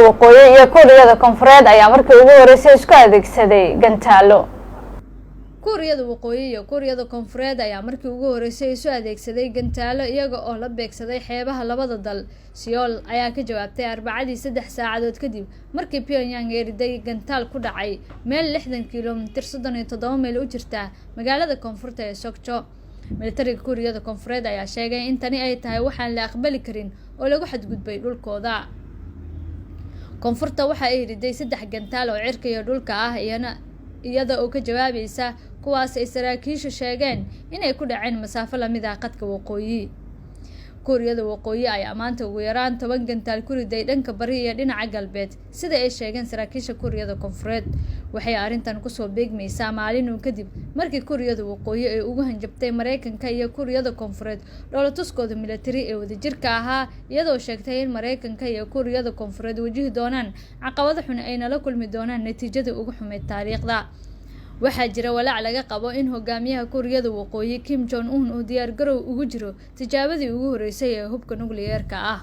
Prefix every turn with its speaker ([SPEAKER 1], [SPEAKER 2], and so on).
[SPEAKER 1] Waqooyi iyo Kuuriyada Koonfureed ayaa markii ugu horeysay isku adeegsaday gantaalo.
[SPEAKER 2] Kuuriyada Waqooyi iyo Kuuriyada Koonfureed ayaa markii ugu horeysay isu adeegsaday gantaalo, iyaga oo la beegsaday xeebaha labada dal. Seoul ayaa ka jawaabtay Arbacadii, 3 saacadood kadib markii Pyongyang ay riday gantaal ku dhacay meel 60 kilomitir, 37 mayl u jirta magaalada koonfurta ee Sokcho. Militariga Kuuriyada Koonfureed ayaa sheegay in tani ay tahay waxaan la aqbali karin oo lagu xadgudbay dhulkooda. Koonfurta waxa ay riday saddex gantaal oo cirka iyo dhulka ah, iyana iyada oo ka jawaabaysa, kuwaas ay saraakiishu sheegeen inay ku dhaceen masaafo lamid ah qadka waqooyi. Kuuriyada Waqooyi ayaa maanta ugu yaraan 10 gantaal ku riday dhanka bari iyo dhinaca galbeed, sida ay sheegeen saraakiisha Kuuriyada Koonfureed. Waxay arrintan kusoo beegmaysaa maalin uun kadib markii Kuuriyada Waqooyi ay ugu hanjabtay Mareykanka iyo Kuuriyada Koonfureed dhoolatuskooda militari ee wadajirka ahaa, iyadoo sheegtay in Mareykanka iyo Kuuriyada Koonfureed wajihi doonaan caqabado xun ayna la kulmi doonaan natiijadii ugu xumeyd taariikhda. Waxaa jira walaac laga qabo in hogaamiyaha Kuuriyada Waqooyi Kim Jong Un uu diyaar garow ugu jiro tijaabadii ugu horeysay ee hubka nukliyeerka ah.